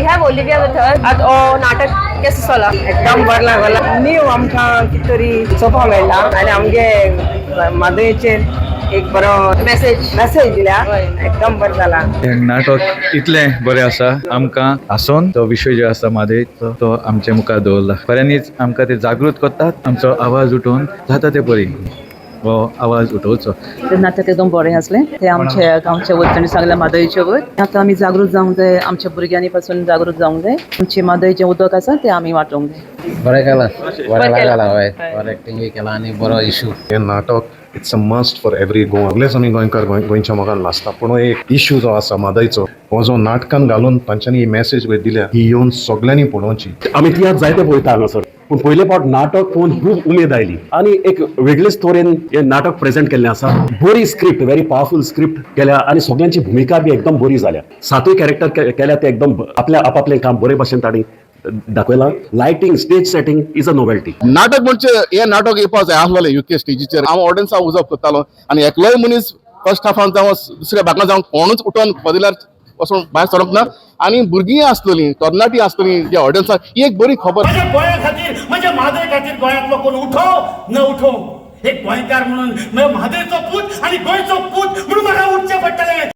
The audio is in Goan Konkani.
We have Olivia with her. आतां हो नाटक केसो चला? एकदम बरें लागला. न्यू आमकां कितें तरी चोवपाक मेळटा आनी आमगे म्हादयचेर एक बरो मेसेज. मेसेज दिल्या. हय. एकदम बरें जाला. हें नाटक इतलें बरें आसा, आमकां हांसोन तो विशय जो आसा म्हादयचो तो आमचे मुखार दवरला. खऱ्यांनीच आमकां ते जागृत करतात. आमचो आवाज उठोवन जाता ते परी हो आवाज उठोवचो. ते नाटक एकदम बरें आसलें. ते आमच्या गांवच्या वयर तांणी सांगलें म्हादयचे वयर. आतां आमी जागृत जावंक जाय, आमच्या भुरग्यांनी पासून जागृत जावंक जाय. आमचे म्हादयचें उदक आसा तें आमी वाटोवंक जाय. बरें केलां, बरें केलां. लागलां. हय, बरें एक्टिंगूय केलां आनी बरो इशू. हें नाटक it's a must for every Goan. सगळेच आमी गोंयकार गोंयच्या मोगान नाचता, पूण हो एक इशू जो आसा म्हादयचो, हो जो नाटकान घालून तांच्यांनी ही मॅसेज पळय दिल्या, ही येवन सगळ्यांनी पळोवची. आमी तियात्र जायते पळयता हांगासर, पूण पयले फावट नाटक पळोवन खूब उमेद आयली आनी एक वेगळेच तरेन हें नाटक प्रेजेंट केल्लें आसा. बरी स्क्रिप्ट, व्हेरी पावरफूल स्क्रिप्ट केल्या आनी सगळ्यांची भुमिका बी एकदम बरी जाल्या. सातूय कॅरेक्टर केल्या ते एकदम आपल्या आपापलें काम बरे भाशेन तांणी दाखयलां. Lighting, stage setting is a novelty. नाटक म्हणजे हे नाटक येवपाक जाय आसलेलें युके स्टेजीचेर. हांव ऑडियन्सा उजप करतालो आनी एकलोय मनीस फर्स्ट हाफान जावं दुसऱ्या भागान जावं कोणूच उठोन बदल्यार वचून भायर सरोंक ना. आनी भुरगीं आसतलीं, तरणाटीं आसतलीं जे ऑडियन्साक ही एक बरी खबर. माझ्या गोंया खातीर, माझ्या म्हादय खातीर गोंयांतलो कोण उठो न उठो, एक गोंयकार म्हणून, म्हादयचो पूत आणि गोंयचो पूत म्हणून म्हाका उठचें पडटलें.